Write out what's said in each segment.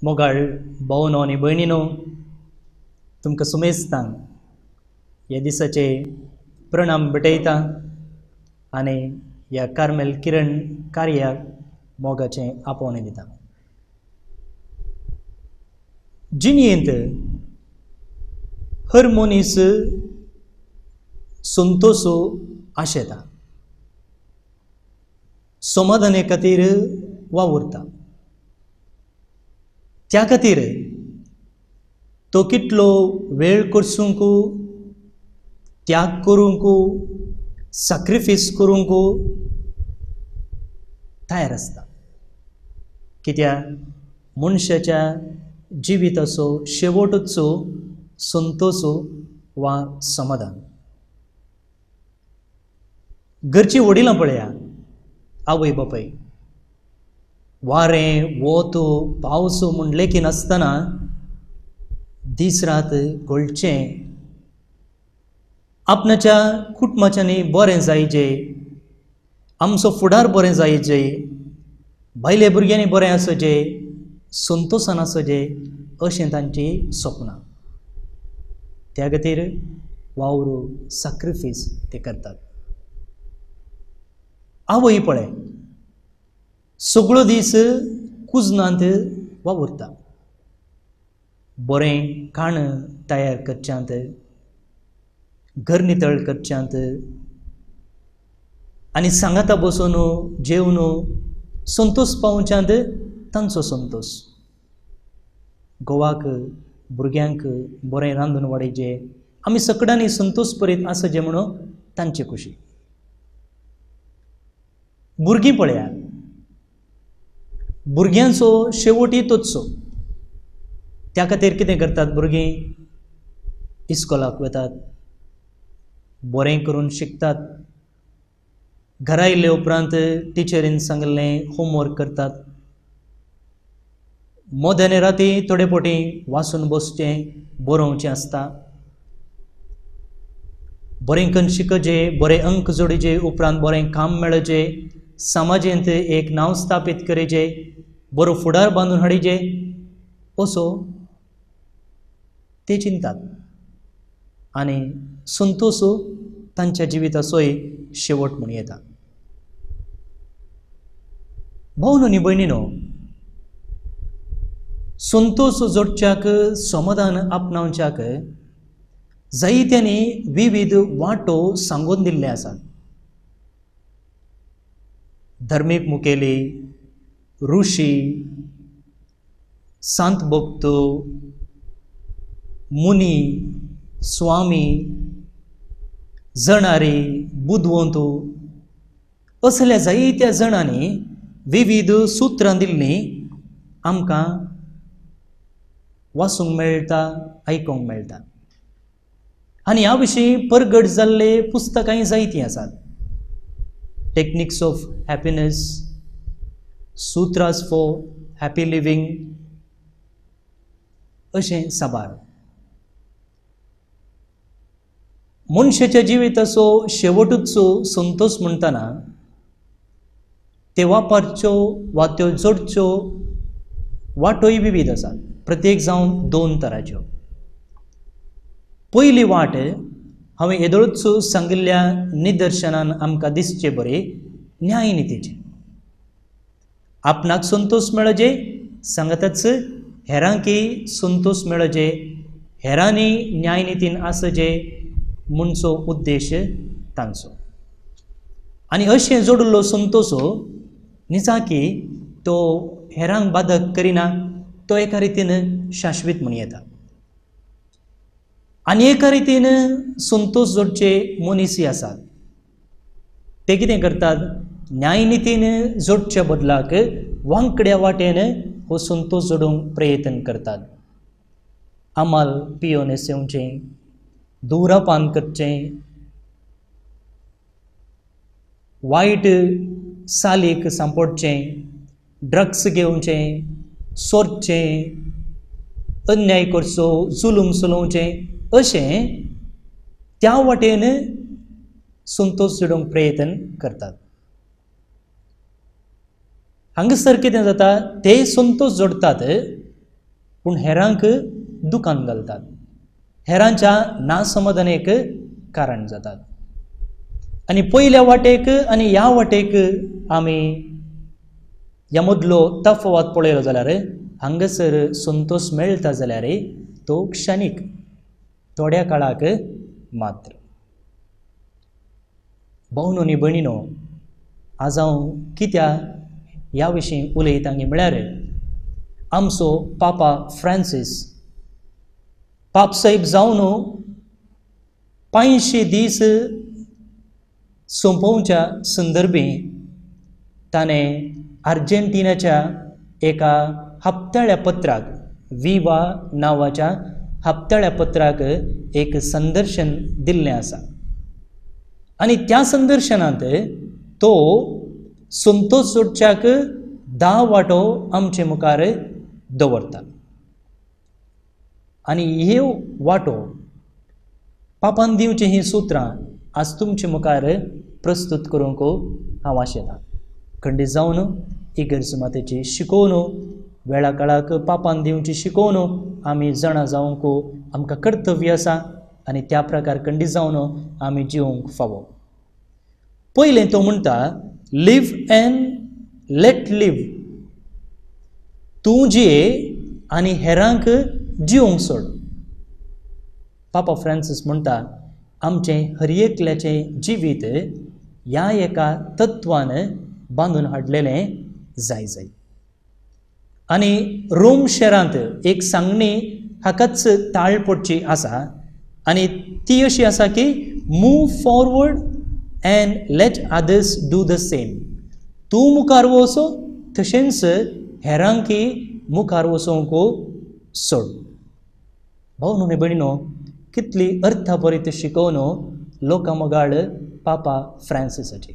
मोगाळ भावनो आनी भयणीनो, तुमकां सुमेस्तांक ह्या दिसाचे प्रणाम भेटयता आनी ह्या कार्मेल किरण कार्याक मोगाचें आपोवणें दिता. जिणेंत हर मनीस संतोश आशेता, समाधाने खातीर वावुरता. त्या खातीर तो कितलो वेळ करसूंक, त्याग करूंक, सॅक्रिफायस करूंक तयार आसता. कित्याक मनशाच्या जिविताचो शेवटूच संतोश वा समाधान. घरचीं वडिलां पळया, आवय बापाय वारें वत पावस म्हूण लेखिनासतना दीस रात घोळचें, आपणाच्या कुटुंबाच्यांनी बरें जायचे, आमचो फुडार बरें जायचे, बायले भुरग्यांनी बरें आसचें, संतोशान आसचें अशें तांचीं सपनां. त्या खातीर वावर सॅक्रिफायस ते करतात. आवय पळय सगळो दीस कुजनांत वावुरता, बरें खाण तयार करच्यांत, घर नितळ करच्यांत आनी सांगाता बसून जेवन संतोश पावोवच्यांत तांचो संतोश. घोवाक भुरग्यांक बरें रांदून वाडयचें, आमी सगळ्यांनी संतोश परीत आसचें म्हणून तांची खुशी. भुरगीं पळया, भुरग्यांचो शेवटी तोचो. त्या खातीर कितें करतात भुरगीं, इस्कोलाक वतात, बरें करून शिकतात, घरा येयले उपरांत टिचरीन सांगिल्लें होमवर्क करतात, मध्यान राती थोडे फावटी वाचून बसचें, बरोवचें आसता. बरें करून शिकचें, बरे अंक जोडचे, उपरांत बरें काम मेळचें, समाजेंत एक नांव स्थापीत करचें, बरो फुडार बांदून हाडचें असो ते चिंतात आनी संतोश तांच्या जिविताचोय शेवट म्हूण येता. भावनो आनी भयणीनो, संतोश जोडच्याक, समाधान आपणावच्याक जायत्यांनी विविध वांटो सांगून दिल्ले आसात. धर्मीक मुखेली, ऋषी, संत भक्त, मुनी, स्वामी, जणारी, बुदवंत असल्या जायत्या जाणांनी विविध सुत्रां दिल्लीं आमकां वाचूंक मेळटा, आयकूंक मेळटा. आनी ह्या विशीं परगट जाल्ले पुस्तकांय जायतीं आसात. Techniques of happiness, sutras for happy living अशें साबार. मनशाच्या जिविताचो शेवटूच संतोश म्हणटना ते वापरच्यो वा त्यो जोडच्यो वाटोय विविध आसात. प्रत्येक जावन दोन तराच्यो. पयली वाट हांवें येदोळच सांगिल्ल्या निदर्शनान आमकां दिसचे बरे न्यायनितीचे. आपणाक संतोश मेळचे, सांगताच हेरांकय संतोश मेळचे, हेरांनी न्यायनितीन आसचे म्हणचो उद्देश तांचो. आनी अशें जोडिल्लो संतोश निजाकी तो हेरांक बाधक करिना, तो एका रितीन शाश्वीत म्हूण येता. आनी एका रितीन संतोश जोडचे मनीसय आसात. ते कितें करतात, न्यायनितीन जोडच्या बदलाक वांकड्या वाटेन हो संतोश जोडूंक प्रयत्न करतात. आमाल पियोन सेवचें, धुम्रपान करचें, वायट सालीक सांपडचें, ड्रग्स घेवचें, सोरचें, अन्याय करचो, जुलूम चलोवचें अशें त्या वाटेन संतोश जोडूंक प्रयत्न करतात. हांगासर कितें जाता, ते संतोश जोडटात पूण हेरांक दुकान घालतात, हेरांच्या नासमाधानेक कारण जातात. आनी पयल्या वाटेक आनी ह्या वाटेक आमी ह्या मदलो तफावत पळयलो जाल्यार हांगासर संतोश मेळटा जाल्यार तो क्षणीक, थोड्या काळाक मात्र. भावनो आनी भयणीनो, आज हांव कित्याक ह्या विशीं उलयता म्हळ्यार आमचो पापा फ्रांसीस पापसाहेब जावन 500 दीस सोंपोवच्या संदर्भी ताणें आर्जेंटिनाच्या एका हप्ताळ्या पत्राक, विवा नांवाच्या हप्ताळ्या पत्राक एक संदर्शन दिल्लें आसा. आनी त्या संदर्शनांत तो संतोष जोडच्याक 10 वांटो आमचे मुखार दवरता. आनी हे वांटो पापान दिवचीं हीं सुत्रां आज तुमचे मुखार प्रस्तुत करूंक हांव आशेतां. खंडीत जावन इगर्ज मातेची शिकोवन, वेळा काळाक पापान दिवची शिकोवन आमी जाणा जावंक आमकां कर्तव्य आसा आनी त्या प्रकार खंडीत जावन आमी जिवंक फावो. पयलें तो म्हणटा, लिव्ह एंड let live. तूं जिये आनी हेरांक जिवंक सोड. पापा फ्रांसीस म्हणटा आमचें हर एकल्याचें जिवीत ह्या एका तत्वान बांदून हाडलेलें जाय जाय. आनी रोम शहरांत एक सांगणी हाकाच ताळ पडची आसा आनी ती अशी आसा की move forward and let others do the same. तूं मुखार वचो तशेंच हेरांकी मुखार वचोंक सोड. भाव न्हय भयणीनो, कितली अर्थाभरीत शिकोवन लोकां मोगाळ पापा फ्रांसिसाची.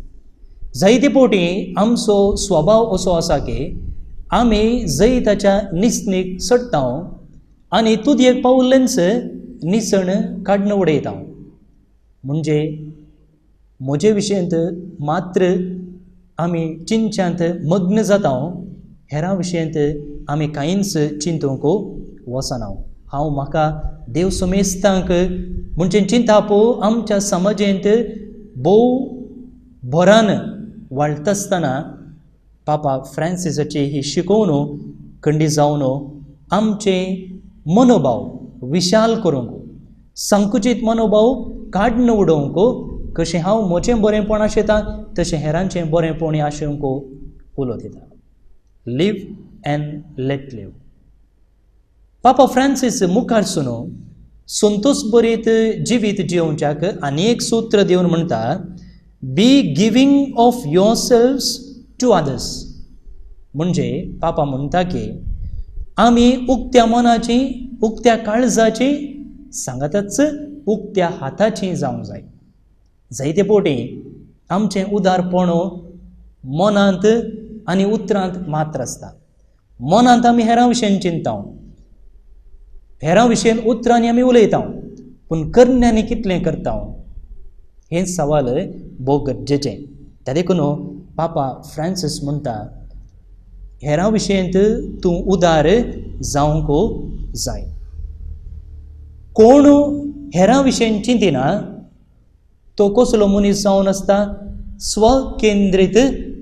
जायते फावटी आमचो स्वभाव असो आसा की आमी जैताच्या निसणीक चडटा आनी तुदयेक पावल्लेंच निसण काडून उडयता. म्हणजे म्हजे विशयंत मात्र आमी चिंतच्यांत मग्न जाता, हेरां विशयंत आमी कांयच चिंतूंक वचना. हांव म्हाका देव समेस्तांक म्हणजे चिंताप आमच्या समाजेंत भोव भरान वाळटा आसतना पापा फ्रांसिसाची ही शिकोवन खंडीत जावन आमचे मनोभाव विशाल करूंक, संकुचीत मनोभाव काडून उडोवंक, कशें हांव म्हजें बरेंपण आशेता तशें हेरांचें बरेंपण आशेवंक उलो दिता. Live and let live. Papa Francis मुखार सुनो संतोष बरीत जिवीत जिवच्याक आनी एक सूत्र दिवन म्हणटा, be giving of yourselves to others. म्हणजे पापा म्हणटा की आमी उक्त्या मनाची, उक्त्या काळजाची, सांगातच उक्त्या हाताची जावंक जाय. जायते फावटी आमचें उदारपण मनांत आनी उतरांत मात्र आसता. मनांत आमी हेरां विशयन चिंता, हेरां विशयन उतरांनी आमी उलयता, पूण करण्यांनी कितलें करता हें सवाल भोव गरजेचें. त्या देखून पापा फ्रांसीस म्हणटा हेरां विशयंत तूं उदार जावंक जाय. कोण हेरां विशयन चिंतिना तो कसलो मनीस जावन आसता, स्वकेंद्रीत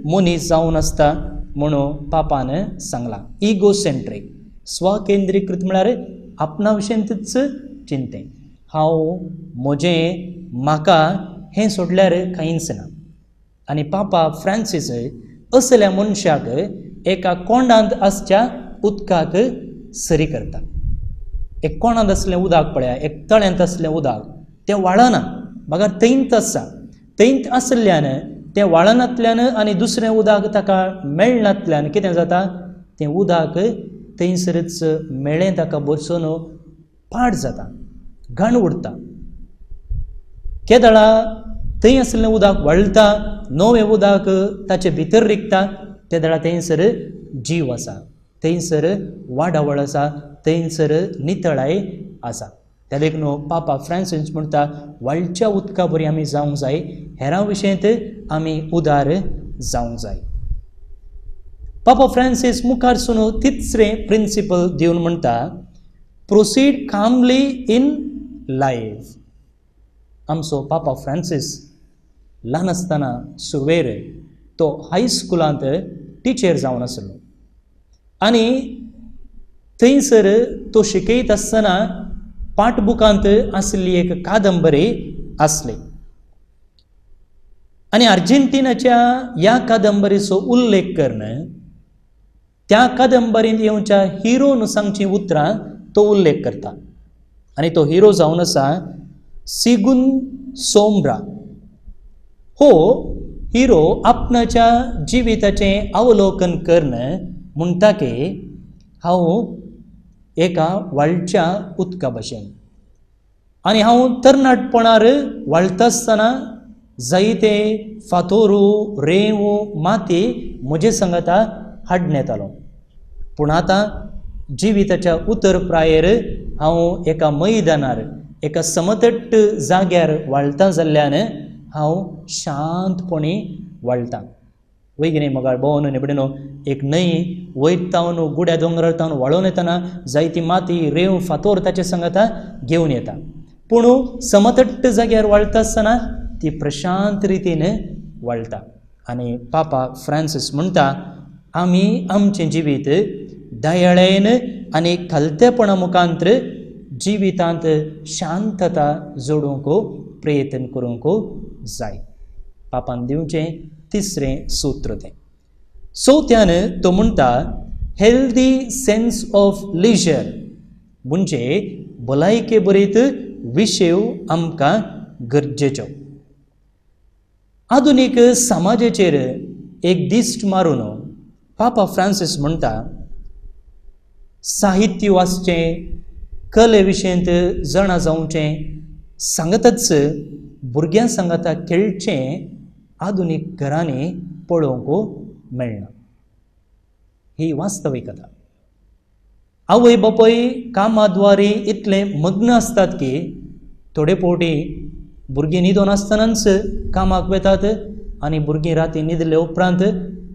मनीस जावन आसता म्हणून पापान सांगलां. इगोसेंट्रीक, स्वकेंद्रीकृत म्हळ्यार आपणा विशयंतच चिंतें, हांव, म्हजें, म्हाका हें सोडल्यार कांयच ना. आनी पापा फ्रांसीस असल्या मनशाक एका कोंडांत आसच्या उदकाक सरी करता. एक कोणांत आसलें उदक पळया, एक तळ्यांत आसलें उदक तें वाळना, बगर थंयच आसा. थंयच आसल्यान तें वाळनांतल्यान आनी दुसरें उदक ताका मेळनातल्यान कितें जाता, तें उदक थंयसरच मेळें ताका बरसून पाड जाता, घाण उरता. केदळा थंय आसलें उदक वळटा, नवें उदक ताचे भितर रिगता, तेदळा थंयसर जीव आसा, थंयसर वाडावळ आसा, थंयसर नितळाय आसा. त्या देखून पापा फ्रांसीस म्हणटा वाळच्या उदका बरी आमी जावंक जाय, हेरां विशयंत आमी उदार जावंक जाय. पापा फ्रांसीस मुखार सुन तिसरें प्रिंसिपल दिवन म्हणटा, Proceed calmly in life. आमचो पापा फ्रांसीस ल्हान आसतना सुरवेर तो हायस्कुलांत टिचर जावन आसलो आनी थंयसर तो शिकयत आसतना पाठबुकांत आसली एक कादंबरी आसली आनी आर्जेंटिनाच्या ह्या कादंबरीचो उल्लेख करून त्या कादंबरींत येवच्या हिरोन सांगचीं उतरां तो उल्लेख करता आनी तो हिरो जावन आसा सिगून सोम्ब्रा. हो हिरो आपणाच्या जिविताचें अवलोकन करून म्हणटा की हांव एका व्हाळच्या उदका भशेन आनी हांव तरणाटपणार व्हाळटा आसतना जायते फातोरू रेंव माती म्हजे सांगाता हाडून येतालो, पूण आतां जिविताच्या उतर प्रायेर हांव एका मैदानार एका समतट्ट जाग्यार व्हाळटा जाल्ल्यान हांव शांतपणी व्हाळटा. वय मोगाळ भोवन निबडिनो एक न्हंय वयर तावन गुड्या दोंगरार तावन व्हाळोवन येतना जायती माती रेंव फातोर ताचे सांगाता घेवन येता, पूण समतट्ट जाग्यार व्हाळटा आसतना ती प्रशांत रितीन व्हाळटा. आनी पापा फ्रांसीस म्हणटा आमी आमचें जिवीत दयाळेन आनी खालतेपणा मुखांत्र जिवितांत शांतता जोडूंक प्रयत्न करूंक जाय. पापान दिवचें तिसरें सूत्र तें. चवथ्यान तो म्हणटा हेल्दी सेन्स ऑफ लिजर म्हणजे भलायके बरीत विशेव आमकां गरजेचो. आधुनीक समाजाचेर एक दिश्ट मारून पापा फ्रांसीस म्हणटा साहित्य वाचचें, कले विशयंत जाणा जावचें, सांगतच भुरग्यां सांगाता खेळचें आधुनीक घरांनी पळोवंक मेळना. ही वास्तविकता. आवय बापूय कामाद्वारे इतले मग्न आसतात की थोडे फावटी भुरगीं न्हिदोन आसतनाच कामाक वेतात आनी भुरगीं राती न्हिदले उपरांत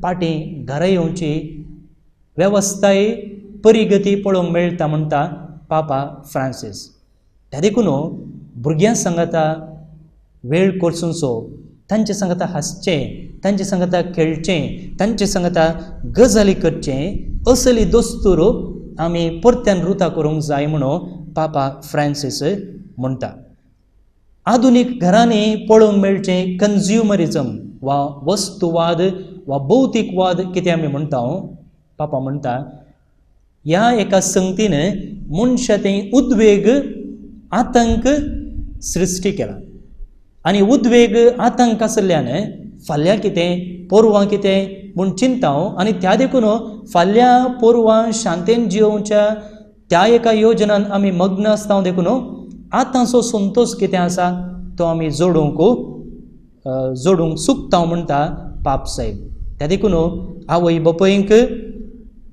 पाटी घरा येवची वेवस्थाय परिगती पळोवंक मेळटा म्हणटा पापा फ्रांसीस. त्या देखून भुरग्यां सांगाता वेळ करचो, तांचे सांगाता हांसचें, तांचे सांगाता खेळचें, तांचे सांगाता गजाली करचें, असली दस्तूर आमी परत्यान रुता करूंक जाय म्हणून पापा फ्रांसीस म्हणटा. आधुनीक घरांनी पळोवंक मेळचें कन्ज्युमरिजम वा वस्तुवाद वा भौतिकवाद कितें आमी म्हणटा, पापा म्हणटा ह्या एका संगतीन मनशा तें उद्वेग आतंक सृश्टी केला आनी उद्वेग आतंक आशिल्ल्यान फाल्यां कितें पोरवां कितें म्हूण चिंता आनी त्या देखून फाल्यां पोरवां शांतेन जियोवच्या त्या एका योजनान आमी मग्न आसता देखून आतांचो संतोश कितें आसा तो आमी जोडूंक जोडूंक चुकता म्हणटा पाप साहेब. त्या देखून आवय बापायक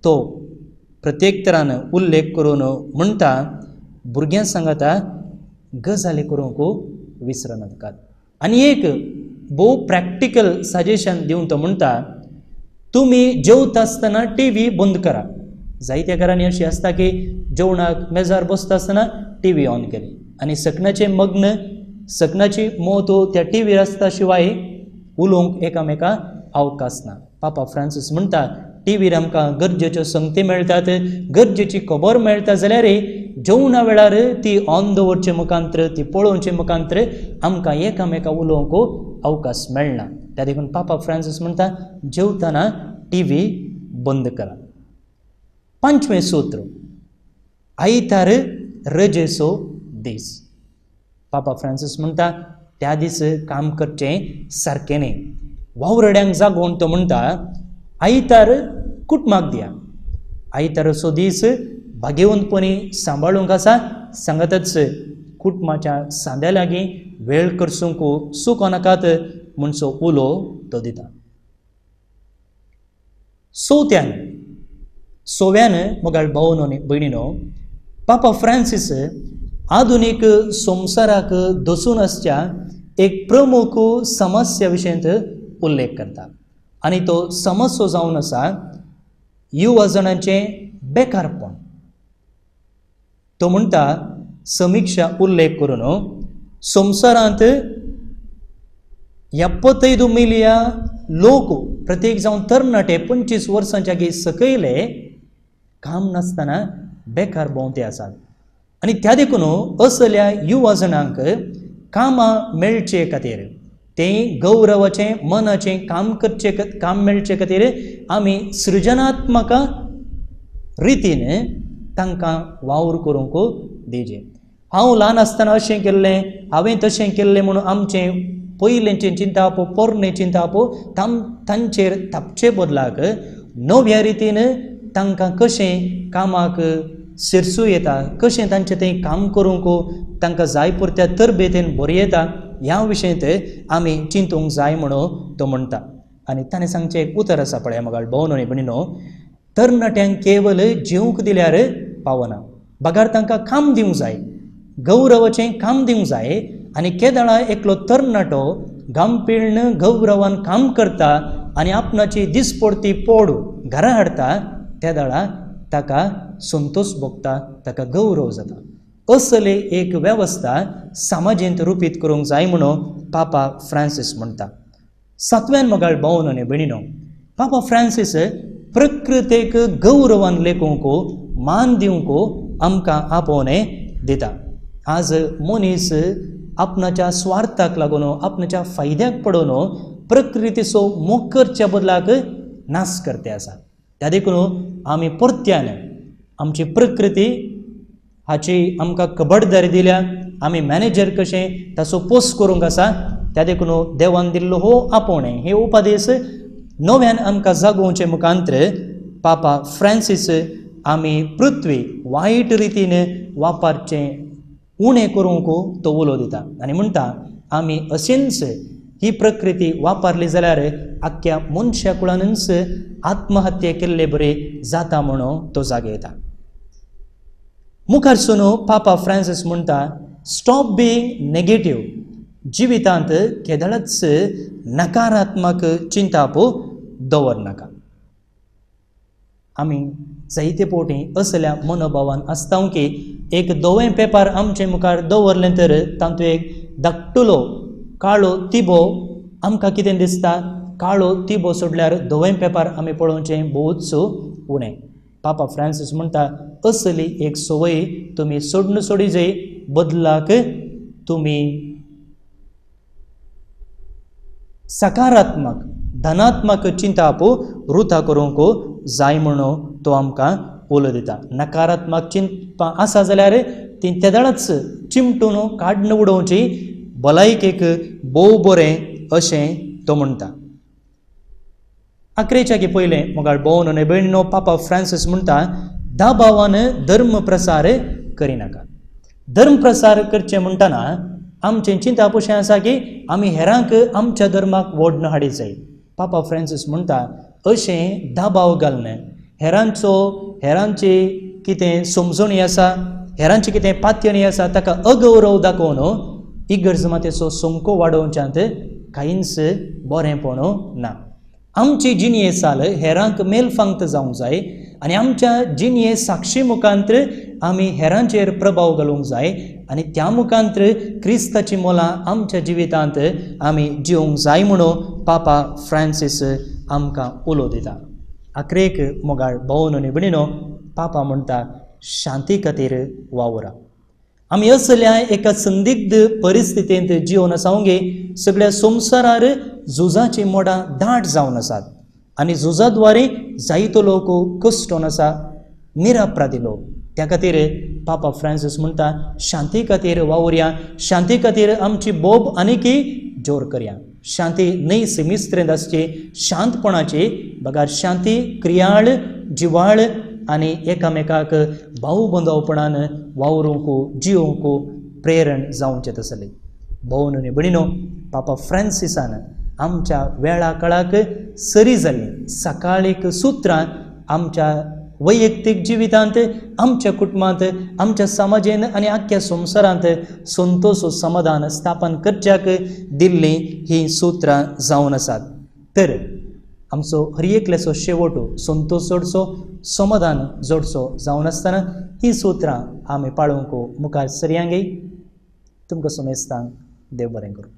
तो प्रत्येक तरान उल्लेख करून म्हणटा भुरग्यां सांगाता गजाली करूंक विसरनाकात. आनी एक भोव प्रॅक्टिकल सजेशन दिवन तो म्हणटा तुमी जेवता आसतना टी व्ही बंद करा. जायत्या घरांनी अशी आसता की जेवणाक मेजार बसता आसतना टी व्ही ऑन केली आनी सकनाचें मग्न सकनाची मत त्या टी व्हीर आसता शिवाय उलोवंक एकामेका अवकाश ना. पापा फ्रांसीस म्हणटा टी व्हीर आमकां गरजेच्यो संगती मेळटात, गरजेची खबर मेळटा जाल्यार जेवणा वेळार ती ऑन दवरचे मुखांत्र ती पळोवचे मुखांत्र आमकां एकामेका उलोवंक अवकाश मेळना. त्या देखून पापा फ्रांसीस म्हणटा जेवतना टी व्ही बंद करा. पांचवें सूत्र आयतार रजेचो दीस. पापा फ्रांसीस म्हणटा त्या दीस काम करचें सारकें न्ही. वावरड्यांक जागोवन तो म्हणटा आयतार कुटुंबाक दिया, आयताराचो दीस भाग्यवंतपणी सांबाळूंक आसा, सांगतच कुटुंबाच्या सांद्या लागीं वेळ करसूंक चुको नाकात म्हणचो उलो तो दिता. चवथ्यान सोव्यान मोगाळ भावनो भयणीनो पापा फ्रांसीस आधुनीक संवसाराक दसून आसच्या एक प्रमुख समस्या विशयांत उल्लेख करता आनी तो समस्या जावन आसा युवा जाणांचें बेकारपण. तो म्हणटा समिक्षा उल्लेख करून संवसारांत 75 मिलिया लोक प्रत्येक जावन तरणाटे 25 वर्सांच्या सकयले काम नासतना बेकार भोंवते आसात आनी त्या देखून असल्या युवा जणांक कामां मेळचे खातीर ते गौरवाचें मनाचें काम करचे काम मेळचे खातीर आमी सृजनात्मक रितीन तांकां वावर करूंक दिवचें. हांव ल्हान आसतना अशें केल्लें, हांवें तशें केल्लें म्हणून आमचें पयलेंचें चिंताप पोरणें चिंताप तांचेर थापचे बदलाक नव्या रितीन तांकां कशें कामाक शिरसूं येता, कशें तांचें तें काम करूंक तांकां जाय पुरत्या तरबेतेन बरयता ह्या विशयांत आमी चिंतूंक जाय म्हणून तो म्हणटा. आनी ताणें सांगचें एक उतर आसा पळय मगाळ भोवन आनी भयणीनो, तरणाट्यांक केवल जेवंक दिल्यार पावना, बगार तांकां काम दिवंक जाय, गौरवाचें काम दिवंक जाय. आनी केदळा एकलो तरणाटो गांपिळ्ण गौरवान काम करता आनी आपणाची दिसपडती पोड घरा हाडटा त्या दळा ताका संतोष भोगता, ताका गौरव जाता. असले एक वेवस्था समाजेंत रुपीत करूंक जाय म्हणून पापा फ्रांसीस म्हणटा. सातव्यान मगाळ भोवन आनी भयणीनो, पापा फ्रांसीस प्रकृतेक गौरवान लेखूंक मान दिवंक आमकां आपोवणें दिता. आज मनीस आपणाच्या स्वार्थाक लागून आपणाच्या फायद्याक पडून प्रकृतीचो मोग करच्या बदलाक नाश करते आसा. त्या देखून आमी परत्यान आमची प्रकृती हाची आमकां खबरदारी दिल्या, आमी मॅनेजर कशें ताचो पोस करूंक आसा. त्या देखून देवान दिल्लो हो आपोवणें हे उपदेश नव्यान आमकां जागोवचे मुखांत्र पापा फ्रांसीस आमी पृथ्वी वायट रितीन वापरचें उणें करूंक तो उलो दिता आनी म्हणटा आमी अशेंच ही प्रकृती वापरली जाल्यार आख्ख्या मनशा कुळानूच आत्महत्या केल्ले बरे जाता म्हणून तो जागयता. मुखार सुनो पापा फ्रांसीस म्हणटा स्टॉप बिंग नेगेटीव, जिवितांत केदळच नकारात्मक चिंताप दवरनाका. आमी जायते पोटी असल्या मनोभावान आसता की एक धवें पेपर आमचे मुखार दवरलें तर तातूंत एक धाकटुलो काळो तिबो आमकां कितें दिसता, काळो तिबो सोडल्यार धवें पेपर आमी पळोवचें भोवच उणें. पापा फ्रांसीस म्हणटा असली एक संवय तुमी सोडून सोडी जाय, बदलाक तुमी सकारात्मक धनात्मक चिंताप रुता करूंक जाय म्हणून तो आमकां उलो दिता. नकारात्मक चिंतपां आसा जाल्यार ती तेदळाच चिमटून काडून उडोवची भलायकेक भोव बरें अशें तो म्हणटा. आकरेच्या की पयलें मोगाळ भोवन आनी भयणीनो, पापा फ्रांसीस म्हणटा दबावान धर्म प्रसार करिनाका. धर्म प्रसार करचें म्हणटना आमचें चिंतप अशें आसा की आमी हेरांक आमच्या धर्माक ओडून हाडी जाय. पापा फ्रांसीस म्हणटा अशें दबाव घालना, हेरांचो हेरांची कितें समजणी आसा, हेरांची कितें पातयणी आसा ताका अगौरव दाखोवन इगर्ज मातेचो संको वाडोवच्यांत कांयच बरेंपण ना. आमची जिणये साल हेरांक मेलफांत जावंक जाय आनी आमच्या जिणये साक्षी मुखांत्र आमी हेरांचेर प्रभाव घालूंक जाय आनी त्या मुखांत्र क्रिस्ताची मोलां आमच्या जिवितांत आमी जिवंक जाय म्हणून पापा फ्रांसीस आमकां उलो दिता. आखरेक मोगाळ भोवन आनी भयणीनो, पापा म्हणटा शांती खातीर वावरा. आमी असल्या एका संदिग्ध परिस्थितींत जिवन आसा सगळ्या संवसारार झुजाचीं मोडां दाट जावन आसात आनी झुजा द्वारे जायतो लोक कश्टोन आसा, निरपराधी लोक. त्या खातीर पापा फ्रांसीस म्हणटा शांती खातीर वावुरया, शांती खातीर आमची बोब आनीकी जोर करया. शांती न्हय सिमिस्त्रेंत आसची, शांतपणाची, बगार शांती क्रियाळ जिवाळ आनी एकामेकाक भाव बंधवपणान वावरूंक जिवंक प्रेरण जावचें तसलें. भोवन आनी भयणीनो, पापा फ्रांसीसान आमच्या वेळा काळाक सरी जाल्लीं सकाळीक सुत्रां आमच्या वैयक्तीक जिवितांत, आमच्या कुटुंबांत, आमच्या समाजेन आनी आख्ख्या संवसारांत संतोष समाधान स्थापन करच्याक दिल्लीं हीं सुत्रां जावन आसात. तर आमचो हर एकल्याचो शेवट संतोष चडचो, समाधान जोडचो जावन आसतना ही सुत्रां आमी पाळूंक मुखार सरयांगे. तुमकां समेस्तांक देव बरें करूं.